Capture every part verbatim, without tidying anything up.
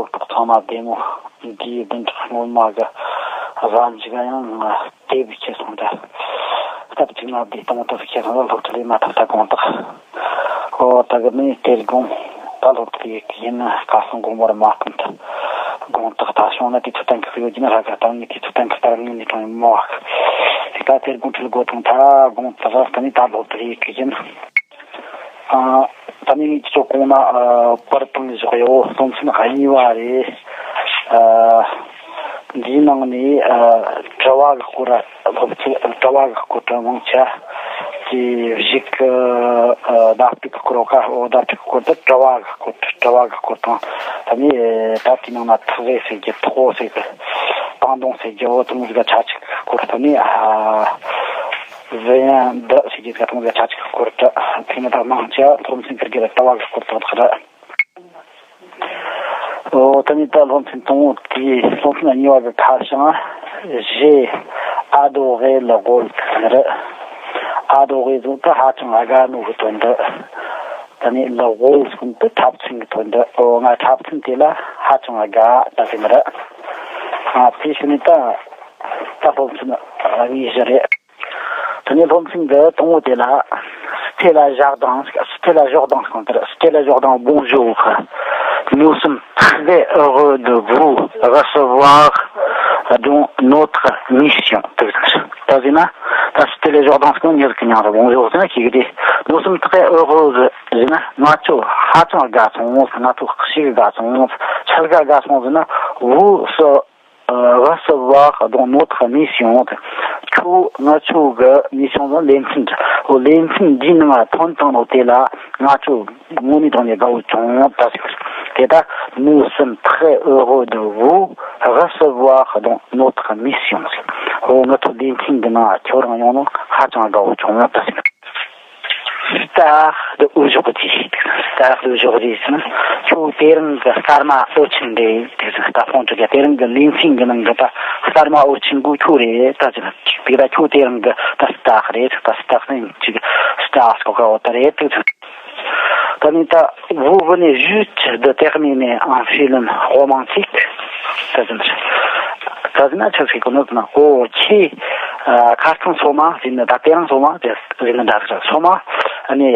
ལོ་ཏོག་ཚང་མ་བདེ་མོ། འདིའི་བདུན་ཕྲག་སྔོན་མ་གི་གཟའ་མཇུག་ཡང་དེ་བས་ཁྱེད་སོང་དེ། སྟབས་གཅིག་ན་བདེ་སྟོང་དུ་ཁྱེད་སོང་ལ་སློབ་ཁྲིད་ལས་མ་ཐག་ད་དགོངས་དག་ཨོ་ད་གི་ནི་དེར་དགོངས། ད་སློབ་ཁྲིད་ཡེད་གི་ཡིན་ན་ཁ་སང་དགོང་མོར་མ་བཏང་ཐུབ། དགོངས་དག་ད་བྱུང་ན་དུས་ཚོད་གཏན་འཁེལ་ཡོད་ཀྱི་ན་ཧ་ག་ད་ངས་དུས་ཚོད་གཏན་འཁེལ་ལྟར་ངས་ནས་དྲང་ཡིན་མོ་བ། ད་དེར་དགོངས་ཁྲིད་དགོས་དང་ད་དགོངས་དག་ད་ནི་ད་སློབ་ཁྲིད་ཡེད་གི་ཡིན། ཨ། ད་ནི་ངས་ཁྱེད་ཚོ་གོང་ན་ཨ་པར་བཏང་བཞག་ཡོད། སློབ་ཚན་གཉིས་པ་རེད། ཨ། འདིའི་ནང་ནས་ཨ་དྲི་བ་གི་སྐོར། སློབ་ཚན་དྲི་བ་གི་སྐོར་དུ་མང་ཆེ་གི་གཞིག་གི་ཨ་བརྡ་སྤྲོད་ཀྱི་སྐོར་བ་ཀ་འོ་བརྡ་སྤྲོད་ཀྱི་སྐོར་དུ་དྲི་བ་གི་སྐོར་དྲི་བ་གི་སྐོར་དང་། ད་ནི་ད་དེའི་ནང་ན་ཐག་རེད་ཟེར་རྒྱུ་ཐོག་ཟེར་གི་བཏང་གཏོང་ཟེར་རྒྱུ་འོ་དེ་མོ་ཟིག་ག་ཆ་གཅིག་གི་སྐོར་ད་ནི་ཨ། ཟི་ཡང་འདི་ཞིག་གིས་ཀ་ཐོང་ཟེར་ཆ་ཆི་སྐོར་དྲ་ཐེ་ནི་དག་མང་ཆེ་སློབ་ཚན་ཁིར་གི་ལ་ལྟ་བ་གི་སྐོར་དང་དག་ར། ཨོ་ད་ནི་ད་སློབ་ཚན་དང་པོ་དེའི་སློབ་ཚན་གཉིས་པ་གི་ཁ་བྱང་ཞེ་ཨ་རྡོ་ཝེ་ལ་གོལ་རེད། ཨ་རྡོ་ཝེ་ཟོ་ད་ཧ་ཅང་ཨ་དགའ་ནོ་གི་དོན་དུ། ད་ནི་ལ་གོལ་ཟོ་ད་འཁྲབ་ཚན་གི་དོན་དུ་ཨོ་ང་འཁྲབ་ཚན་དེ་ལ་ཧ་ཅང་ཨ་དགའ་ད་ཟེར་ནི་རེད། ཨ་དེ་ཞུ་ནི་ད་ད་སློབ་ཚན་གཉིས་བཞི་རེད། དེ་ནས་སློབ་ཚན་འདི་དང་པོ་དེ་ལ། C'était la Jordan, c'était la Jordan ཟེར་གོ་ནོ་དེ་རེད། C'était la Jordan, bonjour. Nous sommes très heureux de vous recevoir dans notre mission. དེ་ཟེར་ན། ད་C'était la Jordan ཟེར་གོ་ནོ་ཉེར་གི་ཉང་རེད། Bonjour ཟེར་ན་ཁྱེད་ཀྱི་དེ། Nous sommes très heureux ཟེར་ན་ང་ཚོ་ཧ་ཅང་དགའ་སོང་། ང་ཚོ་ཞེ་གི་དགའ་སོང་། ཆེ་གི་དགའ་སོང་ཟེར་ན། Vous ཟེར། ཨ། recevoir dans notre mission. ཁྱོད་ང་ཚོ་གི་མི་ཤོང་ལ་ལེ་ཚན་འདྲ། འོ་ལེ་ཚན་འདིའི་ནང་ཐོན་བཏང་ནོ་དེ་ལ་ང་ཚོ་དངོས་གནས་དྲང་གནས་དགའ་བོ་བྱུང་ད་ཟེར། དེ་ལྟ། Nous sommes très heureux de vous recevoir dans notre mission. འོ་ང་ཚོ་ལེ་ཚན་འདི་ནང་ཁྱོད་རང་ཡོང་ནོ་ཧ་ཅང་དགའ་བོ་བྱུང་ད་ཟེར། Star d'aujourd'hui. Star d'aujourd'hui ཟེར་ན་ཁྱོད་དེ་རིང་གི་སྟར་མ་འོད་ཆེན་རེད། དེ་ཟེར་ན་ད་ཕོན་ཆུ་ག་དེ་རིང་གི་ལེ་ཚན་གི་ནང་གི་ད་སྟར་མ་འོད་ཆེན་གོ་ཁྱོད་རེད་ད་ཟེར་ན། དེ་ད་ཁྱོད་དེ་རིང་གི་ད་སྟག་རེད། ད་སྟག་ནི་ཅིག་སྟག་སྐོ་ག་འོ་ད་རེད་དེ་ཟེར། ད་ནི་ད་vous venez juste de terminer un film romantique. ད་ཟེར་ན་ད་ཟེར་ན་ཆབ་སྲིད་གོ་ནོ་ན་ཨོ་ཁྱེད་ཁ་རྩང་སོ་མ་ཟེར་ན་ད་དེ་རིང་སོ་མ་ཟེར། རེད་ན་འདྲ་རེད། སོ་མ་ཨ་ནི་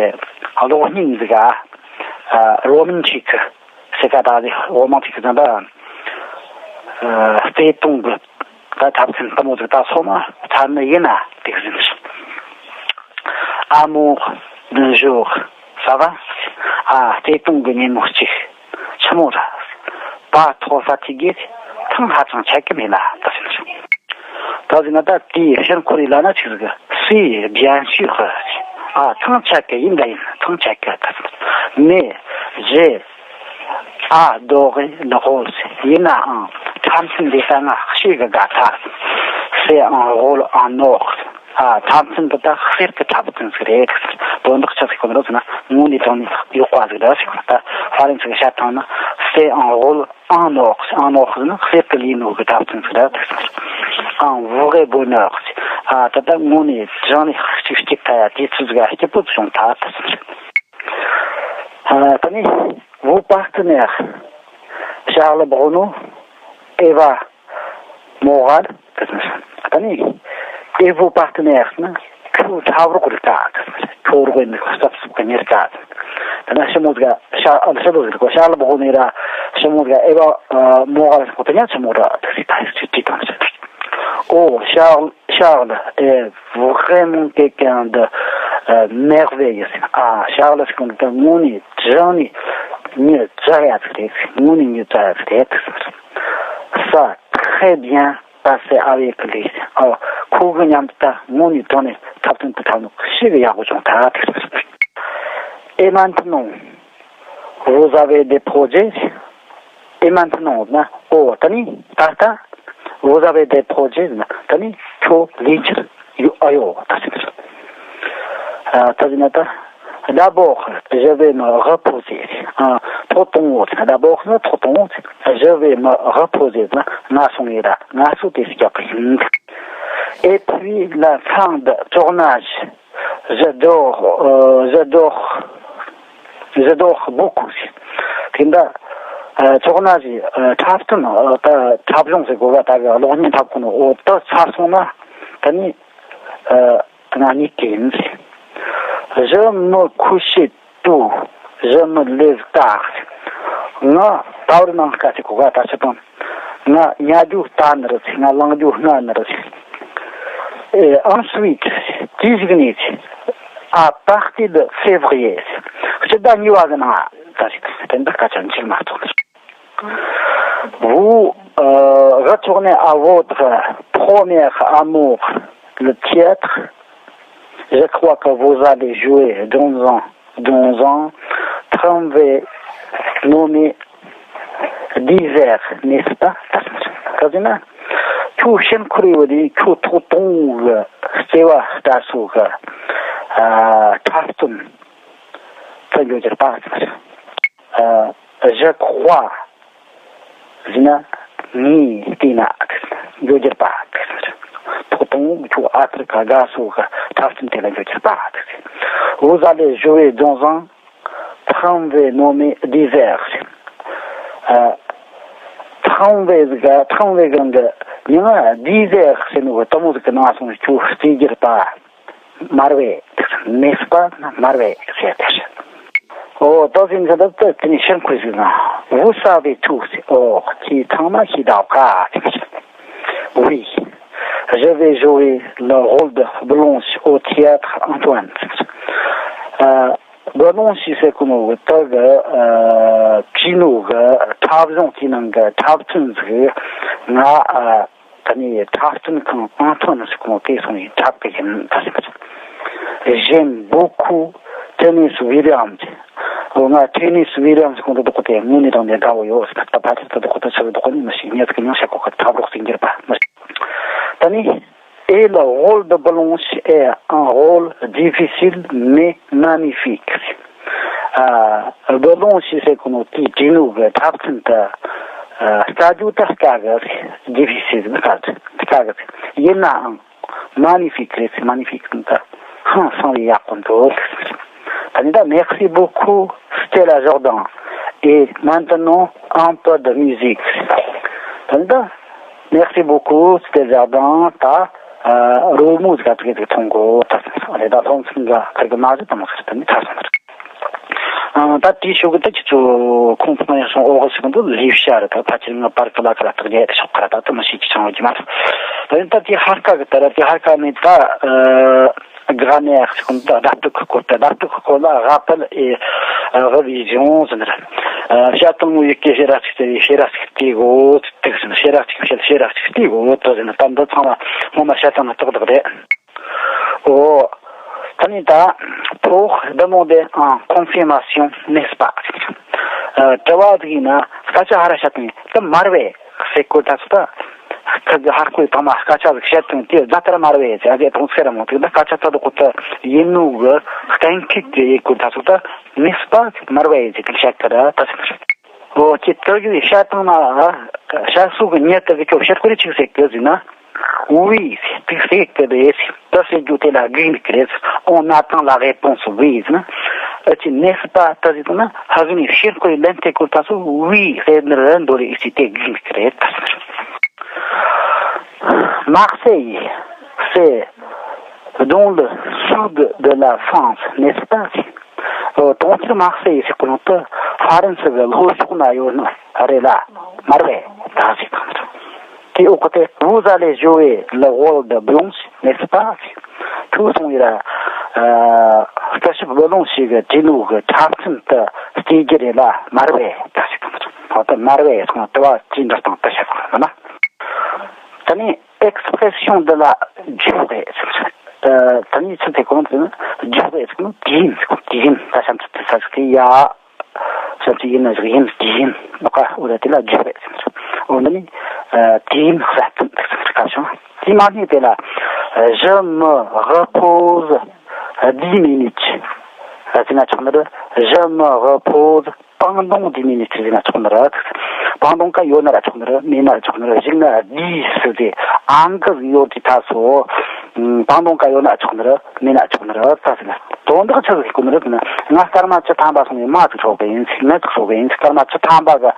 གློག་བརྙན་ཟིག་ག་རོ་མན་ཆིག་ཟེར་ག་ད་རོ་མན་ཆིག་ཟེར་ན་ད་བརྩེ་དུང་གི་ད་འཁྲབ་ཚན་ལྟ་མོ་ཟིག་ད་སོ་མ་ཚར་ནི་ཡིན་ན་དེ་ཟིན། Amour d'un jour, ça va? ཨ་བརྩེ་དུང་གི་ཉིན་མོ་གཅིག་ཆི་མོ་ར། Pas trop fatigué. ཐང་ཧ་ཅང་ཆད་གི་མེད་ལ་ད་ཟིན། ད་ཟིན་ན་ད་དེའི་ཕྱིར་ཁོ་རེ་ལ་ན་ཆི་ཟིག Si, bien sûr. ཨ་ཐང་ཆད་གི་ཡིན་ད་ཡིན། ཐང་ཆད་གི་ད་ཟིན། Mais j'ai adoré le rôle. ཡིན་ནའང་འཁྲབ་ཚན་འདི་ལྟ་ང་ཞེ་གི་དགའ་ད། C'est un rôle en or. ཨ་འཁྲབ་ཚན་འདི་ད་གསེར་གི་འཁྲབ་ཚན་ཟིག་རེད། དོན་དག་ཆི་ཟིག་གོ་ནོ་ཟེར་ན་དངོས་གནས་དྲང་གནས་ཡག་པ་ཟིག་རེད་ཟེར་གོ་ནོ། ད་ཧྥ་རན་སི་གི་བཤད་སྟངས་ན་c'est un rôle en or. En or ཟེར་ན་གསེར་གི་ལས་ནོ་གི་འཁྲབ་ཚན་ཟིག་རེད། Un vrai bonheur. ཨ་ད་ད་དངོས་གནས་དྲང་གནས་གཅིག་གཅིག་ད་ཡ་དེ་ཚོ་ཟིག་ག་སྐྱིད་པོ་བྱུང་ད་ད་ཟེར། ཨ་ད་ནི་vos partenaires Charles Braunau, Eva Morel. ད་ནི་et vos partenaires ན་ཁྱོད་འཁྲབ་རོགས་རིགས་ད་ཁྱོད་རོགས་ནི་ཁོ་སྟབས་སུ་ག་ཉེར་ད། ད་ན་ཤི་མོ་ཟིག་ཤ་ཨ་ཤི་མོ་ཟིག་ཁོ་ཤ་ལ་བོ་ནི་ར་ཤི་མོ་ཟིག་ཨེ་བ་མོ་ག་ལ་ཁོ་ད་ཉ་ཤི་མོ་ར་ད་ཟིག་ད་ཟིག་ཅི་ཅི་དང་ཟིག Oh, Charles, Charles est vraiment quelqu'un de, euh, merveilleux. ཨ་ཤར་ལ་ཟེར་གོ་ནི་ད་དངོས་གནས་དྲང་གནས་མྱི་མཛའ་ཡ་ཟིག་རེད། དངོས་གནས་མྱི་མཛའ་ཡ་ཟིག་རེད། Ça a très bien passé avec lui. ཨ་ཁོ་གི་མཉམ་དུ་ད་དངོས་གནས་དྲང་གནས་འཁྲབ་སྟོན་དུ་འཁྲབ་ནོ་ཞེ་གི་ཡག་པོ་བྱུང་ད། Et maintenant, vous avez des projets? Et maintenant ན། ཨོ་ད་ནི་ད་ལྟ། Vous avez des projets ན། ད་ནི་ཁྱོད་ལས་འཆར་ཡོད་ཨ་ཡོད་ད་ཟེར། ཨ་ད་ཟེར་ན་ད། D'abord, je vais me reposer. ཨ་ཐོག་གཏོང་འོ་ཟེར། D'abord ན་ཐོག་གཏོང་འོ་ཟེར། Je vais me reposer ན་ང་སོང་ངེ་ར་ང་སུ་དེ་སྐྱོག་གི་ཡིན། Et puis la fin de tournage, je dors, euh, je dors, je dors beaucoup. དེ་འདྲ་ ཨ། ཚོགས་ན་ཞིག་ཨ། འཁྲབ་སྟོན། ཨ། ད་འཁྲབ་གཞུང་ཟེར་དགོས་པ། ད་གི་གློག་བརྙན་འཁྲབ་གོ་ནོ། འོ་དེ་ཚར་སོང་ན་ད་ནི་ཨ། ང་གཉིས་ཀྱི་ཡིན་ཟེར། Je me couche tôt, je me lève tard. ང་ད་བར་ནངས་ཀ་ཟེར་གོ་ག་ད་ཆ་དང་། ང་ཉལ་རྒྱུ་ལྟ་ནི་རེད་ཟེར། ང་ལངས་རྒྱུ་སྔ་ནི་རེད་ཟེར། Et ensuite, དེའི་གཞུག་ནས་ཟེར། À partir de février, སྤྱི་ཟླ་གཉིས་པ་གི་ནང་ད་ཟེར། དེ་འདི་སྐད་ཆ་འཆལ་མ་གཏོགས། Vous, euh, retournez à votre premier amour, le théâtre. Je crois que vous allez jouer dans un, dans un tramway nommé Divers, n'est-ce pas? ད་ཟེར་ན། ཁྱོད་ཤན་ཁུར་ཡོད་དེ། ཁྱོད་ཐོག་དང་པོ་གི་བརྩེ་བ་ལྟ་སོ་གི། ཨ། འཁྲབ་སྟོན་དུ་འགྱོ་རྒྱུ་རེད་པ། ཨ། Je crois. ཟེར་ན། ངས་བལྟས་ན་འགྱོ་རྒྱུ་རེད་པ། ཐོག་དང་པོ་ཁྱོད་ཨ་ཕི་རི་ཀ་དགའ་སོ་གི་འཁྲབ་སྟོན་དེ་ལ་འགྱོ་རྒྱུ་རེད་པ། Vous allez jouer dans un tramway nommé Divers. ཨ། tramway གི། tramway གི་མིང་ང་Divers ཟེར་ནོ་གི་དེ་མོ་ཟིག་གི་ནང་སོང་ཁྱོད་བརྩི་རྒྱུ་རེད་པ། མར་བེ། མེད་པ་ན་མར་བེ་ཟེར་ཏེ། འོ་དེ་ཟིན་ཚེ་ད་དེ་ནི་ཤན་ཁུར་ཟིག་ན། Vous savez tout. འོ་ཁྱེད་ཚང་མ་ཤེས་ད་ག Oui, je vais jouer le rôle de Blanche au théâtre Antoine. ཨ། Blanche ཟེར་གོ་ནོ་གི་དེ་གི། ཨ། བྲིས་ནོ་གི་འཁྲབ་གཞུང་དེའི་ནང་གི་འཁྲབ་སྟོན་ཟིག་ང་། ཨ། ད་ནི་འཁྲབ་སྟོན་ཁང་ཨང་ཐོན་ཟེར་གོ་ནོ་དེ་སོང་ཡིན་འཁྲབ་གི་ཡིན་ད་ཟེར། J'aime beaucoup Tennessee Williams. འོ་ང་Tennessee Williams ཟེར་གོ་ནོ་དེ་དག་དེ་དངོས་གནས་དྲང་གནས་དགའ་བོ་ཡོད་ཟེར། ད་ཕལ་ཆེར་དེ་དག་དེ་ཆི་ཟིག་དག་ནི་མི་ཤེས། ངས་ཟིག་ཉུང་ཤས་གོ་གི་འཁྲབ་རོགས་ཟིག་འགྱུར་པ་མི་ཤེས། ད་ནི། Et le rôle de Blanche est un rôle difficile mais magnifique. ཨ། Blanche ཟེར་གོ་ནོ་དེའི་བྲིས་ནོ་གི་འཁྲབ་སྟོན་དེ། ཨ། དཀའ་རྒྱུ་ད་དཀའ་གི། difficile ནི་དཀའ་གི། དཀའ་གི། ཡིན་ནའང་magnifique རེད། magnifique ནི་ད་ཧང་སང་བའི་ཡག་པོ་འདུག་ད་ནི་ད། Merci beaucoup Stella Jordan. Et maintenant un peu de musique. ད་ནི་ད། Merci beaucoup Stella Jordan. ད། ཨ། རོལ་མོ་ཟིག་ག་ཙིག་ཙིག་ཐོན་གོ་ད་ཟེར། ཨ་རེ་ད་སློབ་ཚན་ག་ཁར་གི་མ་ཟིག་དང་མ་ཟིག་ད་ནི་ཐར་སོང་ད། ཨ། ད་དེའི་ཤོག་གི་ད་ཁྱེད་ཚོ་ཁོང་ཚོ་ཡང་སོང་འོག་ཟིག་གི་འདུག་ལས་བྱ་རེད། ད་ཕལ་ཆེར་ང་པར་ཀི་ལ་ཁ་ལ་བཏགས་རྒྱ་ཡ་ད་ཤོག་ཁ་ར་ད་ད་མི་ཤེས་ཀྱི་ཆང་བ་གི་མ་རེད། ད་ཡིན་ད་དེ་ཧར་ཀ་གི་ད་ར་དེ་ཧར་ཀ་ནས་ད། ཨ། ག་ནས་ཟིག་གི་འདུག་ད་བརྡ་སྤྲོད་ཀྱི་སྐོར་ད། བརྡ་སྤྲོད་ཀྱི་སྐོར་ལ་rappel et révision ཟེར་ནི་རེད། ཨ། བཤད་སྟངས་ངོ་ཡི་གེ་ཤེས་ར་ཅིག་དེ་ཤེས་ར་ཅིག་དེ་གོ་ཏིག་ཟེར་ནི། ཤེས་ར་ཅིག་བཤད་ཤེས་ར་ཅིག་དེ་གོ་ཏོ་ཟེར་ནི། ད་འདི་ཚང་མ་སྔོན་མ་བཤད་སྟངས་ནི་ཏག་ཏག་རེད། འོ། ད་ནི་ད། Pour demander une confirmation, n'est-ce pas? ཨ། དྲི་བ་ཟིག་ཡིན་ན་སྐད་ཆ་ཧ་ར་བཤད་དང་ད་མར་བེ་ཟེར་གོ་ད་ཚོ་ད། ཁ་གི་ཧར་ཁོའི་ཐ་མ་སྐད་ཆ་ཟིག་བཤད་དང་དེ་ད་ལྟར་མར་བེ་ཟེར། ཨ་དེ་དང་ཚེ་ར་མོ་དེ་ད་སྐད་ཆ་ད་དོ་གོ་ད་ཡིན་ནོ་གི་གཏན་འཁེལ་གི་ཡེ་གོ་ད་ཚོ་ད། N'est-ce pas མར་བེ་ཟེར་དེ་བཤད་གི་ར་ད་ཟེར། འོ་ཁྱེད་ཏི་གི་བཤད་སྟངས་ན། བཤད་སྲོལ་གི་ཉེ་ཏི་གི་ཁྱོད་བཤད་ཁོ་རེ་ཅིག་ཟེར་གི་ཟེར་ན། Oui ཟེར་དེ་ཟེར་གི་རེད། ད་ཟེར་རྒྱུ་དེ་ལ་དགོས་འདུག་གི་རེད། On attend la réponse oui ཟེར་ན། ཨ་ཅི་n'est-ce pas ད་ཟེར་ན་ཧ་གི་ནི་ཤེར་ཁོ་ཡི་ལན་དེ་ཁོ་ད་སོ་oui ཟེར་ནི་རེད་འདོད་རེད་ཟེར་དེ་དགོས་འདུག་གི་རེད་ད་ཟེར། Marseille, c'est dans le sud de la France, n'est-ce pas? ཨོ། གྲོང་ཁྱེར་མར་སེ་ཡི་ཟེར་གོ་ནོ་དེ་ཧྥ་རན་སི་གི་ལྷོ་ཕྱོགས་ན་ཡོད་ནི་རེད་ལ། མར་བེ་ད་ཟེར་གོ་ནོ། དེའི་འོག་གི་དེ། Vous allez jouer le rôle de Blanche, n'est-ce pas? ཁྱོད་སོང་ཡིན་ར། ཨ། སྐུ་ཞབས་བུ་ལོང་ཞིག་གི་བྲིས་ནོ་གི་འཁྲབ་སྟོན་དེ་བལྟས་རྒྱུ་རེད་ལ་མར་བེ་ད་ཟེར་གོ་ནོ། འོ་ད་མར་བེ་སོང་དྲི་བ་ཅི་འདྲ་སྟངས་དེ་བཤད་གོ་ནོ་ན། ད་ནི་expression de la durée ཟེར། ཨ། ད་ནི་ཚིག་དེ་གོང་དུ་ནི་durée ཟེར་ནི་དུས་ཡུན་ཟེར། དུས་ཡུན་ད་བྱམས་ཆུ་དེ་ས་ཟིག་དེ་ཡ། བྱམས་ཆུ་ཡིན་ན་ཟིག་ཡིན་དུས་ཡུན་ནོ་ཀ་འོ་ད་དེ་ལ་durée ཟེར། འོ་ད་ནི། ཨ། དུས་ཡུན་གསལ་སྟོན་ཟེར་ཀ་བྱུང་། དེ་མ་ནི་དེ་ལ། Je me repose dix minutes ཟེར་ན་ཆོག་ནི་རེད། Je me repose pendant dix minutes ཟེར་ན་ཆོག་ནི་རེད། pendant ཀ་ཡོད་ན་ར་ཆོག་ནི་རེད། མེད་ན་ར་ཆོག་ནི་རེད། བཞག་ན་dix ཟེར་ཏེ་ཨང་ཀི་ཡོད་ཀྱི་ད་སོ། pendant ཀ་ཡོད་ན་ཆོག་ནི་རེད། མེད་ན་ཆོག་ནི་རེད་ད་ཟེར་ན། དོན་དག་ཆི་ཟིག་གོ་ནི་རེད་ཟེར་ན། ང་སྐར་མ་བཅུ་ཐམ་པ་སོང་ནས་མ་ཟིག་ཤོར་གི་ཡིན་ཟེར། ངེད་ཟིག་ཤོར་གི་ཡིན་ཟེར། སྐར་མ་བཅུ་ཐམ་པ་གི་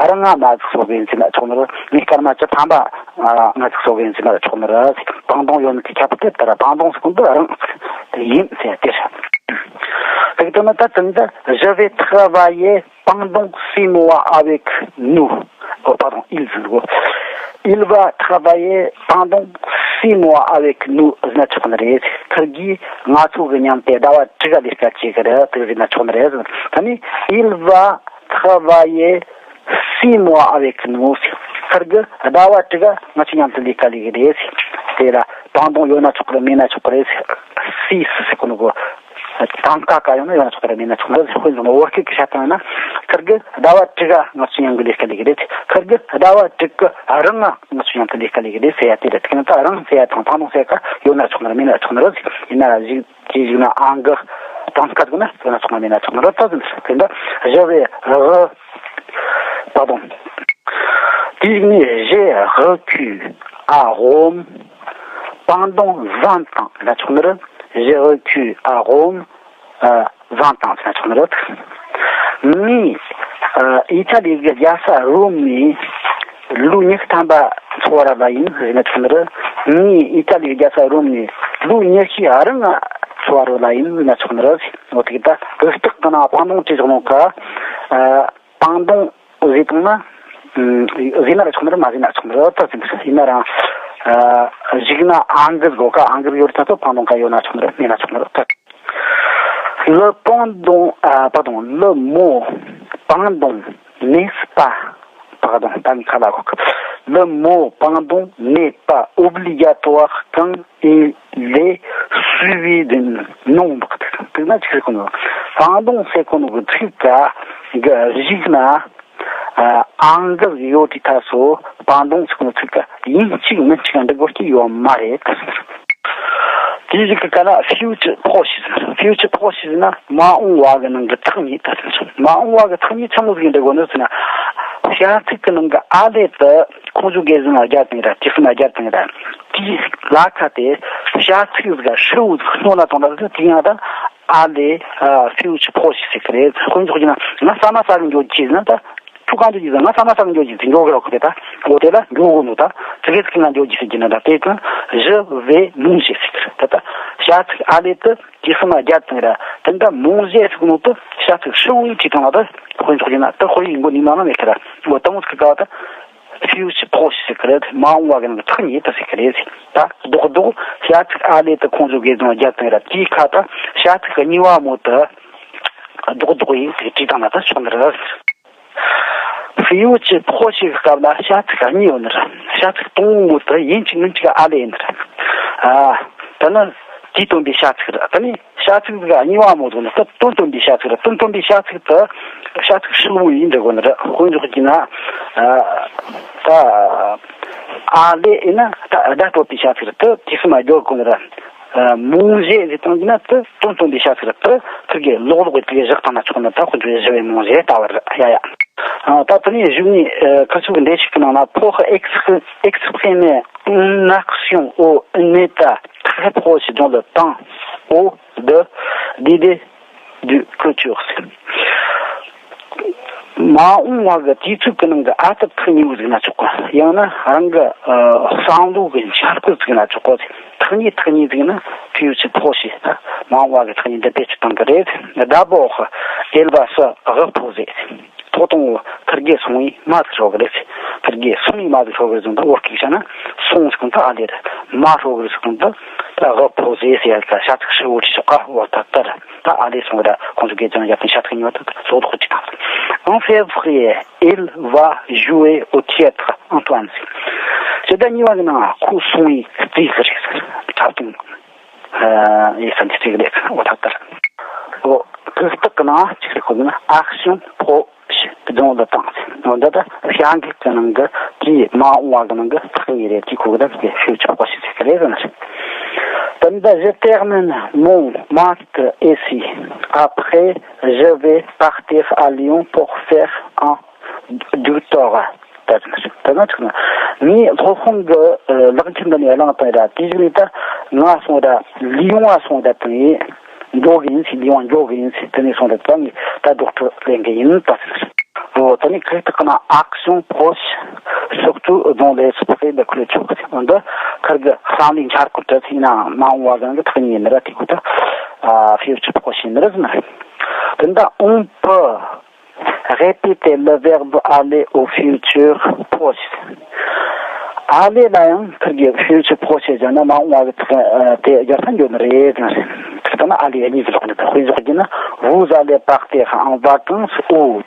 རིང་ང་མ་ཟིག་ཤོར་གི་ཡིན་ཟེར་ན་ཆོག་ནི་རེད། ངས་སྐར་མ་བཅུ་ཐམ་པ་ང་ཟིག་ཤོར་གི་ཡིན་ཟེར་ན་ཆོག་ནི་རེད། pendant ཡོད་ནི་གི་ཁྱད་པར་དེ་ལྟར། pendant ཟེར་གོ་ནོ་རིང་ཡིན་ཟེར་དེ་རེད། དེ་གི་དོན་ནི་ད་ཙམ་ད། Je vais travailler pendant six mois avec nous. Oh, pardon, il ཟེར་གོ Il va travailler pendant six mois avec nous ཟེར་ན་ཆོག་ནི་རེད། ཁིར་གིས་ང་ཚོ་གི་མཉམ་དུ་ཟླ་བ་དྲུག་ག་ལས་ཀ་བྱེད་གི་རེད། དེ་ཟེར་ན་ཆོག་ནི་རེད། ད་ནི་il va travailler six mois avec nous. ཁིར་གིས་ཟླ་བ་དྲུག་ག་ང་ཚོ་མཉམ་དུ་ལས་ཀ་ལས་གི་རེད། དེ་ལ་pendant ཡོད་ན་ཆོག་གི་རེད། མེད་ན་ཆོག་གི་རེད། six ཟེར་གོ་ནོ་གོ་དང་ཀ་ཀ་ཡོང་ན་ཡོད་ན་ཆོག་གི་རེད། མེད་ན་ཆོག་གི་རེད། དཔེ་མཚོན་བོད་སྐད་གི་བཤད་སྟངས་ཡིན་ན། ཁིར་གིས་ཟླ་བ་དྲུག་ག་ང་ཚོ་མཉམ་གི་ལས་ཀ་ལས་གི་རེད། ཁིར་གིས་ཟླ་བ་དྲུག་གི་རིང་ང་ང་ཚོ་མཉམ་དུ་ལས་ཀ་ལས་གི་རེད་ཟེར་ཡ་དེ་རེད། དེ་ནི་ད་རིང་ཟེར་ཡ་དང་pendant ཟེར་ཡ་ཡོད་ན་ཆོག་ནི་རེད། མེད་ན་ཆོག་ནི་རེད། ཡིན་ན་ར་གཞུག་ཅི་ཞིག་ན་ཨང་གི་དང་ཀ་ཟིག་ན་ཡོད་ན་ཆོག་ན་མེད་ན་ཆོག་ནི་རེད། ད་ཟིན་དེ་འདྲ་je vais re- pardon དེ་ཞིག་ནས j'ai reçu à Rome pendant vingt ans ཟེར་ན་ཆོག་ནི་རེད། J'ai reçu à Rome vingt ans ཟེར་ན་ཆོག་ནི་རེད། ངས་ཨི་ཏ་ལི་གི་རྒྱལ་ས་རོམ་ནས་ལོ་ཉི་ཤུ་ཐམ་པ་འཚོ་བ་རོལ་བ་ཡིན་ཟེར་ན་ཆོག་ནི་རེད། ངས་ཨི་ཏ་ལི་གི་རྒྱལ་ས་རོམ་ནས་ལོ་ཉི་ཤུའི་རིང་འཚོ་བ་རོལ་བ་ཡིན་ཟེར་ན་ཆོག་ནི་རེད། འོ་དེ་གི་ད་གི་སྟག་གི་ནང་pendant བྲིས་བཞག་ནོ་ག pendant ཟེར་བཏང་ན། ཨ། ཟེར་ན་ར་ཆོག་ནི་རེད། མ་ཟེར་ན་ཆོག་ནི་རེད། ད་ཟེར་ན་ཡིན་ན་རང་། ཨ། གཞུག་ན་ཨང་གི་དགོས་ཀ་ཨང་གི་ཡོད་ད་ཚོ་pendant ག་ཡོད་ན་ཆོག་ནི་རེད། མེད་ན་ཆོག་ནི་རེད། ད། Le pendant, ah, pardon, le mot pendant n'est pas, pardon, ད་ནི་ཁ་ལ་གོ་ཀ le mot pendant n'est pas obligatoire quand il est suivi d'un nombre. དེ་ན་ཅི་ཟེར་གོ་ནོ། pendant ཟེར་གོ་ནོ་གི་ཚིག་ག་གི་གཞུག་ན་ཨང་གི་ཡོད་དུས་ད་སོ་pendant ཟེར་གོ་ནོ་ཚིག་ག་ཡིན་གཅིག་མིན་གཅིག་འབྲི་དགོས་ཀྱི་ཡོད་མ་རེད། དེ་ཟིག་གི་ཀ་ན་future proche ཟེར། future proche ཟེར་ན་མ་འོངས་པ་གི་ནང་གི་ཐག་ཉེ་ད་ཟེར། མ་འོངས་པ་གི་ཐག་ཉེ་ཆི་མོ་ཟིག་འབྲི་དགོས་ནི་ཟེར་ན། བྱ་ཚིག་གི་ནང་གི་ཨ་ལས་དེ་ཁོང་ཚོ་དགེ་ཟིན་ལ་རྒྱབ་དང་ར་དུས་གསུམ་ལ་རྒྱབ་དང་ར། དེའི་ལ་ཁ་དེ་བྱ་ཚིག་ཟིག་ཧྲིལ་བོ་ཟིག་སྣོན་ན་གཏོང་ར་ཟིག་དེ་ཡང་ད་ཨ་ལས་future proche ཟེར་གི་རེད། དཔེ་འཇོག་རྒྱུ་ན་ང་ཟ་མ་ཟ་གི་འགྱོ་རྒྱུ་ཟེར་ན་ད། ཁྱོད་གང་འགྱོ་རྒྱུ་ཟེར། ང་ཟ་མ་ཟ་གི་འགྱོ་རྒྱུ་ཟེར། འགྱོ་གི་རོགས་གི་རེད་ད། འོ་དེ་ལ་འགྱོ་གོ་ནོ་ད། ཙི་གེ་ཙི་གེ་ང་འགྱོ་རྒྱུ་ཟེར་གྱི་ན་ད། དེ་གི་je vais manger ཟེར་གི་རེད། ད་ད་བྱ་ཚིག་ཨ་ལས་དེ་དུས་གསུམ་ལ་རྒྱབ་དང་ར། དེ་འདྲ་manger ཟེར་གོ་ནོ་དེ་བྱ་ཚིག་ཧྲིལ་བོ་ཡིས་བྲིས་བཏང་བ་ད། དཔེ་འཇོག་རྒྱུ་ན་ད་དཔེ་ཡིས་མགོ་ནི་མ་ན་མེད་གི་ར། འོ་དང་བོ་ཚིག་ག་བ་ད། future proche ཟེར་གི་རེད། མ་འོངས་པ་གི་ནང་གི་ཐག་ཉེ་དེ་ཟེར་གི་རེད། ད་རྡོག་རྡོག་བྱ་ཚིག་ཨ་ལས་དེ་ཁོང་ཚོ་དགེ་རྫོང་རྒྱབ་དང་ར། དེའི་ཁ་ད་བྱ་ཚིག་གཉིས་པ་མོ་དེ་རྡོག་རྡོག་ཡིས་བྲིས་བཏང་ན་ད་ཆོག་ནི་རེད། future proche གི་སྐབས་ལ་བྱ་ཚིག་གཉིས་ཡོད་ནི་རེད། བྱ་ཚིག་དང་པོ་དེ་ཡིན་གཅིག་མིན་གཅིག་ཨ་ལས་ཡིན་ནི་རེད། ཨ། དེ་ནི་དེས་སྟོན་པའི་བྱ་ཚིག་རེད། དེ་ནི་བྱ་ཚིག་གཉིས་པ་མོ་དེ་ནི་དེ་དོན་སྟོན་པའི་བྱ་ཚིག་རེད། དོན་སྟོན་པའི་བྱ་ཚིག་དེ་བྱ་ཚིག་ཧྲིལ་བོ་ཡིས་འབྲི་དགོས་ནི་རེད། དཔེ་འཇོག་རྒྱུ་ན། ཨ། ད་ཨ་ལས་ཡིན་ན་ད་བརྡ་སྤྲོད་པའི་བྱ་ཚིག་རེད། དེ་དུས་གསུམ་ལ་སྦྱོར་དགོས་ནི་རེད། manger ཟེར་བཏང་རྒྱུ་ན་དེ་དོན་སྟོན་པའི་བྱ་ཚིག་རེད། དེ་ཁིར་གི་ལོག་ལོག་གི་དེ་གི་བཞག་བཏང་ན་ཆོག་ནི། ད་དཔེ་འཇོག་je vais manger ལྟ་བུ་རེད། ཡ་ཡ། ཨ། ད་དེ་ནས་གཞུག་ནས་ཁ་ཤོ་གི་འགྲེལ་བཤད་ཀྱི་ནང་ན pour exprimer une action ou un état très proche dans le temps ou de l'idée du futur ཟེར། མ་འོངས་པ་གི་དུས་ཚོད་ཀྱི་ནང་གི་ཨ་སྟག་ཐག་ཉེ་བོ་ཟིག་ན་ཆོག་གི། ཡང་ན་རང་གི་བསམ་བློ་གི་འཆར་སྒོ་ཟིག་ན་ཆོག་གི། ཐག་ཉེ་ཐག་ཉེ་ཟིག་ན་future proche ཟེར། མ་འོངས་པ་གི་ཐག་ཉེ་འདི་བེད་སྤྱོད་གཏོང་གི་རེད། D'abord, elle va se reposer. ཐོག་དང་པོ་ཁིར་གེ་སོང་བས་མ་ཟིག་ཤོར་གི་རེད། ཁིར་གེ་སོང་བས་མ་ཟིག་ཤོར་གི་རེད་ཟེར་ན་ད་བོད་སྐད་བཤད་ན་སོང་ཟེར་གོ་ནོ་ད་ཨ་ལས་རེད། མ་ཤོར་གི་རེད་ཟེར་གོ་ནོ་ད་reposer ཟེར་ཡ་ད་བྱ་ཚིག་ཧྲིལ་བོ་བྲིས་ཆོག་ག་འོ་ད་ལྟར་ད་ཨ་ལས་སོང་བས་ད་ཁོང་ཚོ་དགེ་རྒན་ཡག་པོ་བྱ་ཚིག་ཉོ་ད་ལོག་ལོག་ཅིག་དང་། En février, il va jouer au théâtre Antoine ཟེར། ཕྱི་ཟླ་གཉིས་པ་གི་ནང་ཁོ་སོང་བས་རྩེད་གི་རེད་ཟེར། འཁྲབ་སྟོན་ཨེ་ས་འདི་རྩེད་གི་རེད་ཟེར། འོ་ད་ལྟར། འོ་གི་སྟག་གི་ནང་གཅིག་རེད། ཁོ་གི་ན་action pro dans le temps འོ་འདི་ད་བྱ་འགུལ་གྱི་ནང་གི་དེའི་མ་འོངས་པ་གི་ནང་གི་ཐག་ཉེ་རེད། དེའི་ཁོ་གི་ད་དེ་future proche ཟེར་གི་རེད་ཟེར་ན་རེད། དེ་འདི་je termine mon master ici. Après, je vais partir à Lyon pour faire un doctorat. ད་ད་ད་ངས་སློབ་དཔོན་གྱི་ལག་འཁྱེར་འདི་ནས་བླངས་བཏང་ཡིན་ར། དེའི་གཞུག་ནས་ད་ང་སོང་ར་ལི་ཡོང་བ་སོང་ར་དང་ཡིན། འགྲོ་གི་ཡིན་ཟེར། ལས་དབང་འགྲོ་གི་ཡིན་ཟེར། དེ་ནས་སོང་རེད། ད་ངས་ད་ལྡོག་ཕྱོགས་ལེན་གི་ཡིན་ད་ཟེར། འོ་ད་ནི་ཁ་ཐག་ན་action proche, surtout dans les esprits de culture ཟེར། འོ་འདི་ཁར་གི་བསམ་བློའི་འཆར་སྒོ་དེ་ཚོ་ཡིན་ན་མ་འོངས་པ་གང་གི་ཐག་ཉེ་ཡིན་ར། དེ་ཁོ་ད་futur proche ཡིན་ར་ཟེར་ན་རེད། དེ་འདྲ་on peut répéter le verbe aller au futur proche. Aller ལ་ཡང་ཁིར་གི་futur proche བྱས་ན་མ་འོངས་པ་གི་དེ་རྒྱལ་ས་འཇོག་ནི་རེད་ཟེར། དེ་ལྟ་ན་aller གཉིས་ཀྱི་ལོག་ནི་དཔེ་འཇོག་རྒྱུ་ན། Vous allez partir en vacances où?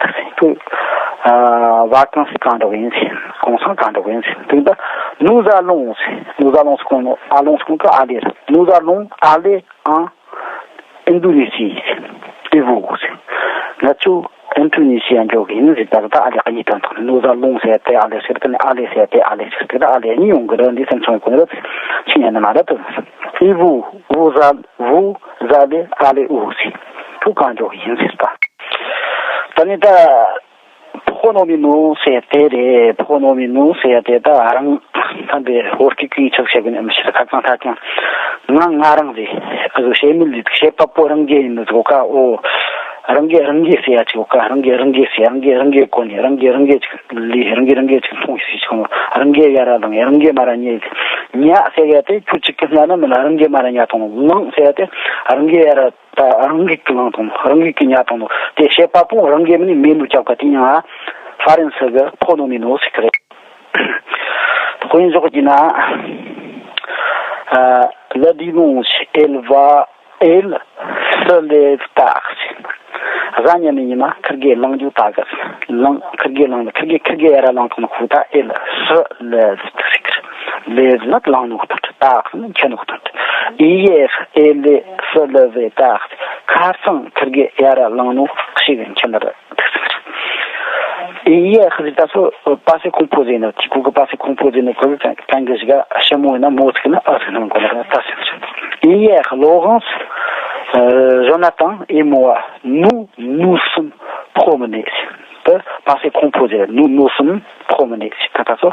དེ་vacances གང་འགྲོ་གི་ཡིན་ཟེར། གུང་སེང་གང་འགྲོ་གི་ཡིན་ཟེར། དེ་ལྟ། Nous allons ཟེར། Nous allons གོང་ནོ། allons གོང་གི་aller། Nous allons aller en Indonésie. Et vous? ང་ཚོ་ཨིན་ཌོ་ནེ་ཤི་ཡ་འགྲོ་གི་ཡིན་ཟེར། ད་ད་aller གཉིས་དང་དང་། Nous allons ཟེར་ཏེ་aller ཟེར་ཏེ་ནི་aller ཟེར་ཏེ་aller ཟེར་ཏེ་ད་aller གཉིས་ཡོང་གི་རེད། འདི་སེམས་ཆུང་གོ་ནི་རེད། ཆི་ཉན་ནི་མ་རེད་དོ། Et vous, vous allez, vous allez aller où ཟེར། ཁྱོད་གང་འགྲོ་གི་ཡིན་ཟེར་ད། ད་ནི་ད། Pronominaux ཟེར་དེ་རེད། Pronominaux ཟེར་དེ་ད་རང་ད་འདི་ཧོར་སྐད་ཀྱི་ཆག་བྱེད་དགོས་ནི་མི་ཤེས། ཁ་ཚང་ཐག་ཀྱང་ང་ང་རང་རེད། ཨ་ཟོ་བཤད་མི་ལི་བཤད་པ་པོ་རང་གི་ཡིན་ནི་ཟོ་ཀ། འོ་རང་གི་རང་གི་ཟེར་ཡ་ཅིག་ཀ། རང་གི་རང་གི་ཟེར། རང་གི་རང་གི་གོ་ནི། རང་གི་རང་གི་ཅིག་ལི། རང་གི་རང་གི་ཅིག་མཐོང་ཞིག་ཅིག་རང་གི་ཡ་ར་ལང་། རང་གི་མ་ར་ཉེ། ཉ་ཟེར་ཡ་དེ་ཁྱོད་ཅིག་གི་ཉ་ན་མི་ལ། རང་གི་མ་ར་ཉ་མཐོང་། ལང་ཟེར་ཡ་དེ་རང་གི་ཡ་ར། ད་རང་གི་གི་ལང་དང་རང་གི་གི་ཉ་དང་ནོ། དེ་བཤད་པ་པོ་རང་གི་མི་ནི་མེ་ལུ་རྒྱབ་ཀ་དེ་ཡང་ཧྥ་རན་སི་གི་pronominaux ཟེར་གི་རེད། དཔེ་འཇོག་གི་ན། Le dimanche, elle va, elle se lève tard. གཟའ་ཉི་མའི་ཉི་མ་ཁིར་གི་ལངས་རྒྱུ་ད་གི། ལངས། ཁིར་གི་ལངས། ཁིར་གི་ཁིར་གི་ཡ་ར་ལངས་དང་ནོ་ཁུ་ད་elle se lève ཟེར་གི་རེད། Lève ན་ལངས་ནོ་ཁུ་ད། Tard ན་འཁྱེར་ནོ་ཁུ་ད། Hier, elle se levait tard. ཁ་སང་ཁིར་གི་ཡ་ར་ལངས་ནོ་ཞིག་འཁྱེར་ནི་རེད། Hier ཟེར་ད་སོ་passé composé ནོ། དེ་ཁུ་གི་passé composé ནོ་ཁུ་གི་གང་གི་ཞིག་ག་ཞི་མོ་ཡིན་ན་མོ་ཟིག་ན་ཨ་ཟིག་ནང་གོ་ལ་ད་ཟེར། Hier, Laurence, euh, Jonathan et moi nous nous sommes promenés. ད་passé composé། nous nous sommes promenés ད་ད་སོ་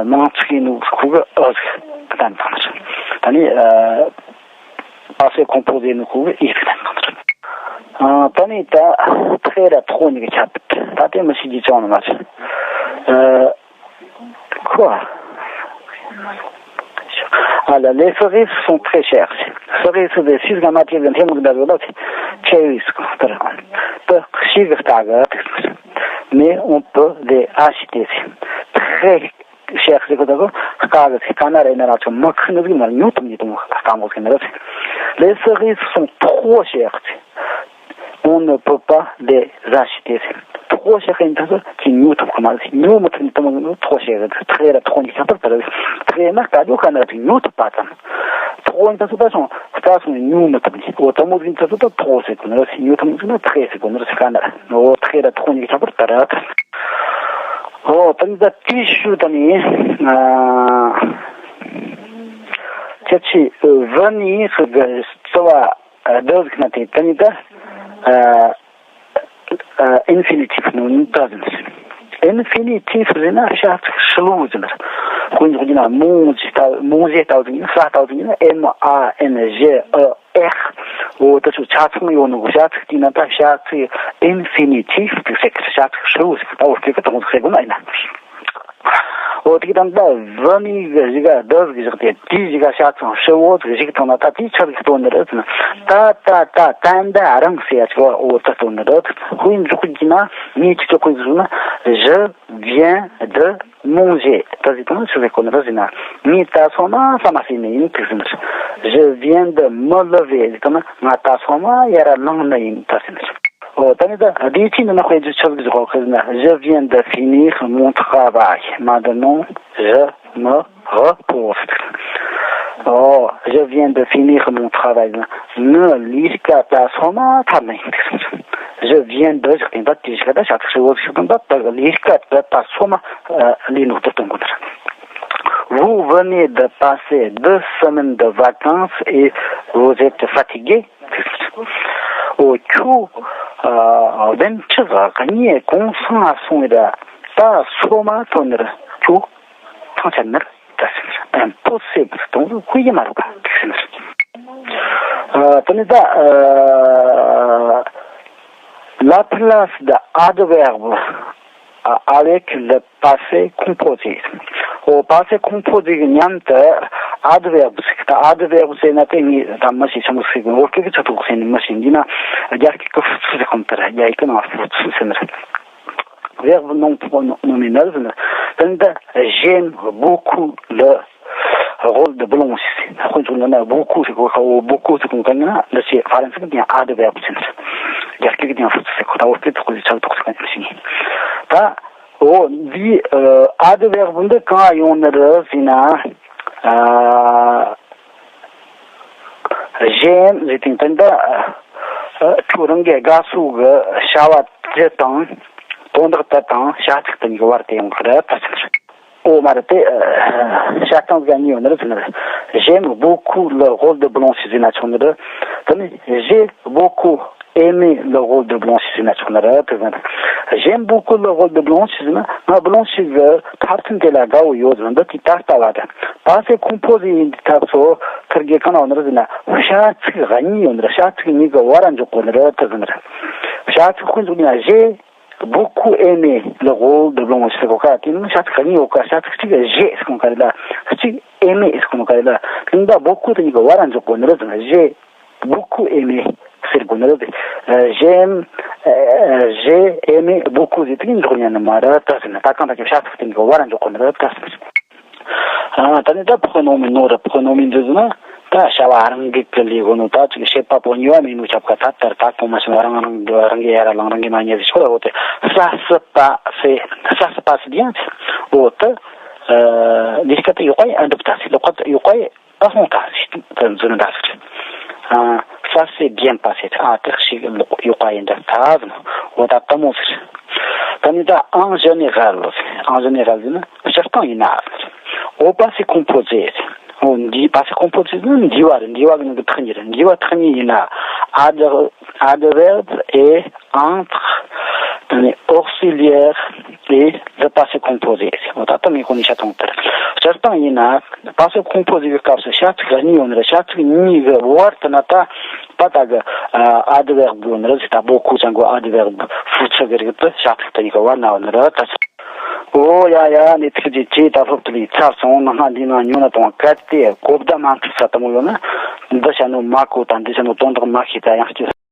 མང་ཚིག་ནོ་ཁུ་གི་ཨ་ཟིག་གཏན་དང་། ད་ནི་passé composé ནོ་ཁུ་གི་ཨེ་ཟིག་གཏན་དང་། ཨ། ད་ནི་ད་très ར་trop གཉིས་ཀྱི་ཁྱད་པར། ད་དེ་མི་ཤེས་ཀྱི་ཅང་ནི་མ་རེད། ཨ། ཁོ། ཨ་ལ། Les cerises sont très chères. Cerises དེ་ཤིས་ག་མ་ཅིག་གི་འཐེན་མུག་འདྲ་བོ་ལ་ཆེ་བའི་ཟེར་གོ་ནོ་རེད། དེ་ཤིས་གི་ལྟ་གི་དེ། Mais on peut les acheter. Très chères ཟེར་གོ་ད་གོ། དཀའ་གི་ཟེར། དཀའ་ན་རེ་ན་ར་ཚོ་མི་ཁུ་ནི་ཟིག་མ་ཉོ་ཐུབ་ནི་དང་དཀའ་མོ་ཟིག་ནི་རེད། Les cerises sont trop chères. On ne peut pas les acheter. Trop chères ཡིན་ད་སོ་ཅི་ཉོ་ཐུབ་གི་མ་རེད། ཉོ་མི་ཐུབ་ནི་དང་trop chères རེད། très ར་trop གཉིས་ཁྱད་པར་དེ་རེད། très ན་དཀའ་རྒྱུ་དཀའ་ན་ར་ཅིག་ཉོ་ཐུབ་པ་ཙམ། trop ཡིན་ད་སོ་ད་སོང་ད་སོང་ཉོ་མི་ཐུབ་ནི། འོ་ད་མོ་ཟིག་ད་སོ་ད་trop ཟེར་གོ་ནི་རེད། ཉོ་ཐུབ་ནི་ཟིག་ན་très ཟེར་གོ་ནི་རེད། དཀའ་ན་ར། འོ་très ར་trop གཉིས་ཁྱད་པར་དེ་རེད། ཨོ། ད་ནི་ད་དེའི་ཤུལ་ད་ནི། ཨ། ཁྱེད་ཀྱིས་venir གི་རྩ་བ་འདི་ཟིག་ན་དེ་ད་ནི་ད། ཨ། ཨ། infinitif ནང་ད་ཟིན། infinitif ཟེར་ན་བྱ་ཚིག་ཧྲིལ་བོ་ཟིན། དཔེ་འཇོག་རྒྱུ་ན་manger ལྟ། manger ལྟ་བུ་ཟིན་ན། ཟ་ལྟ་བུ་ཟིན་ན། M A N G E R འོ་ད་ཚོ་ཆ་ཚང་ཡོད་ནོ་གི་བྱ་ཚིག་དེ་ན་ད་བྱ་ཚིག་infinitif དེ་ཟེར་གི། བྱ་ཚིག་ཧྲིལ་བོ་ཟེར་གི། ད་འོ་དེ་གི་དོན་ཟེར་གོ་ན་ཡིན་ན། འོ་དེ་གི་དང་ད་venir གི་གཞུག་ག་འདི་ཟིག་བཞག་སྟེ། དེའི་གཞུག་ག་བྱ་ཚིག་ཧྲིལ་བོ་ཟིག་བཞག་བཏང་ན་ད་དེའི་ཆ་ཟིག་སྟོན་ནི་རེད་ཟེར་ན། ད་ད་ད་ད་ད་རང་ཟེར་ཡ་ཅིག་འོ་ད་སྟོན་ནི་རེད། དཔེ་འཇོག་གི་ན་ངས་ཅིག་ཅོག་གི་ཟེར་ན། Je viens de manger. ད་ཟིག་དང་ཆི་ཟེར་གོ་ནི་རེད་ཟེར་ན། ངས་ད་སོ་མ་ཟ་མ་ཟོས་ནི་ཡིན་དེ་ཟེར་ནི། Je viens de me lever ཟེར་དང་ན་ང་ད་སོ་མ་ཡར་ལངས་ནི་ཡིན་ད་ཟེར་ནི། འོ་ད་ནི་ད་དེའི་ཆེད་ནི་ན་དཔེ་ཆ་ཆི་ཟིག་གོ་གི་ཟེར་ན། Je viens de finir mon travail. Maintenant, je me repose. Oh, je viens de finir mon travail. ངའི་ལས་ཀ་ད་སོ་མ་ཐར་ནི་ཡིན། Je viens de བཞག་སྟེ་ད་དེའི་གཞུག་ག་ད་བྱ་ཚིག་ཧྲིལ་བོ་ཞིག་དང་ད་ད་ལས་ཀ་ད་ད་སོ་མ་ལས་ནོ་དེ་སྟོན་གོ་ནི་རེད། Vous venez de passer deux semaines de vacances et vous êtes fatigué. འོ་ཁྱོད་བདུན་ཕྲག་གཉིས་གུང་སེང་སོང་བས་ད་སོ་མ་ཐོན་ནི་རེད། ཁྱོད་ཐང་ཆད་ནི་རེད་ད་ཟེར། Impossible དང་དཔེ་ཡི་མ་རེད་པ་དེ་ཟེར། Euh, tenez ça, euh, la place de adverbe, euh, avec le passé composé. Au passé composé, il y a un adverbe, c'est que adverbe, c'est une machine, c'est une machine, il y a quelque chose, c'est une machine, il y a quelque chose comme ça, il y a quelque chose. Verbe non pronominal, c'est une j'aime beaucoup le rôle de boulanger. Après, on a beaucoup, c'est quoi, beaucoup, c'est comme ça, là, c'est, par exemple, il y a adverbe, c'est, il y a quelque chose, c'est quoi, c'est quoi, c'est quoi, c'est quoi. T'as, oh, dit, euh, adverbe, de quand on a, c'est, euh, j'aime, c'est une tendance, euh, euh, tu ranges, gasu, euh, shava, c'est un, ton de tête, hein, chat, c'est une guerre, t'es un frère, parce que Au matin, euh, chacun gagne une raison. J'aime beaucoup le rôle de boulanger, c'est une action de. Tenez, j'ai beaucoup aimé le rôle de boulanger, c'est une action de. J'aime beaucoup le rôle de boulanger, c'est une, ma boulanger, euh, partie de la gare, yo, de, qui t'a pas là. Passé composé, t'as so, terge kana on raison. Chat, gagné, on chat, ni go, waran, je connais, raison. Chat, j'ai beaucoup aimé le rôle de Blanche Coca. Tu nous, chaque famille au cas, chaque truc, j'ai ce qu'on a là. Tu aimé ce qu'on a là. Tu nous as beaucoup de niveau, voilà, je connais le, j'ai beaucoup aimé. C'est le bonheur. Euh, j'aime, euh, j'ai aimé beaucoup de trucs, je connais le mara, t'as une attaque, t'as quelque chose, tu nous, voilà, je connais le, t'as ཨ། ད་ནི་ད་ཕོ་ནོ་མི་ནོ་ར་ཕོ་ནོ་མི་འདི་ཟེར་ན། ད་བྱ་བ་རང་གི་ཀི་ལི་གོ་ནོ་ད་ཅིག་བྱེད་པ་པོ་ཉི་བ་མི་ནུ་ཆབ་ཁ་ད་ལྟར་ད་གོང་མ་སོང་རང་རང་གི་རང་གི་ཡ་ར་ལང་རང་གི་མ་ཉེ་ཟིག་ཤོར་འོ་དེ་ས་སི་པ་སེ་ས་སི་པ་སེ་དེ་ཡང་འོ་དེ། ཨ། ལས་ཀ་དེ་ཡོག་པ་ཡི་ཨ་འགྲུབ་ད་སི་ལོག་པ་ཡོག་པ་ཡི་ཨ་ཧོང་ད་སི་ད་འཛུ་ན་ད་སི་ཨ། ས་སེ་རྒན་པ་སེ་ཨ་དེ་ཞིག་ལོག་ཡོག་པ་ཡི་འདྲ་ད་ཟེར་ནོ་འོ་ད་ད་མོ་ཟེར། ད་ནི་ད་ཨང་ཞི་ནི་ཧ་ལོ་ཟེར། ཨང་ཞི་ནི་ཧ་ལོ་ཟེར་ན། སྤྱིར་བཏང་ཡིན་ན། Au passé composé. འོ་འདི་passé composé ནི་འདི་བ་རེད། འདི་བ་གི་ནང་གི་ཐག་ཉེ་རེད། འདི་བ་ཐག་ཉེ་ཡིན་ན། Adver- adverbe et entre, auxiliaire et le passé composé. འོ་ད་ལྟ་ངས་གོང་ནས་བཤད་ཐོང་ལྟར། སྤྱིར་བཏང་ཡིན་ན། Passé composé གི་སྐབས་སུ་བྱ་ཚིག་གཉིས་ཡོད་ནི་རེད། བྱ་ཚིག་གཉིས་གི་བར་དུ་ན་ད་པ་ད་གི་adverbe ཡོད་ནི་རེད། ད་beaucoup ཅན་གི་adverbe ཕུ་ཚུ་གི་རིགས་དེ་བྱ་ཚིག་དེ་གཉིས་གི་བར་ན་ཡོད་ནི་རེད། ད། ཨོ་ཡ་ཡ། ནི་ཐུགས་རྗེ་ཆེ། ད་སློབ་ཁྲིད་ལས་ཚར་སོང་། ང་ང་འདི་ན་ཉོ་ན་དང་གལ་ཏེ་གོ་བརྡ་མ་འཕྲོད་ས་དེ་མོ་ཡོད་ན། འདི་བྱ་ནོ་མ་གོ་དང་འདི་བྱ་ནོ་དོན་དག་མ་ཤེས་ད་ཡང་སྐྱོ།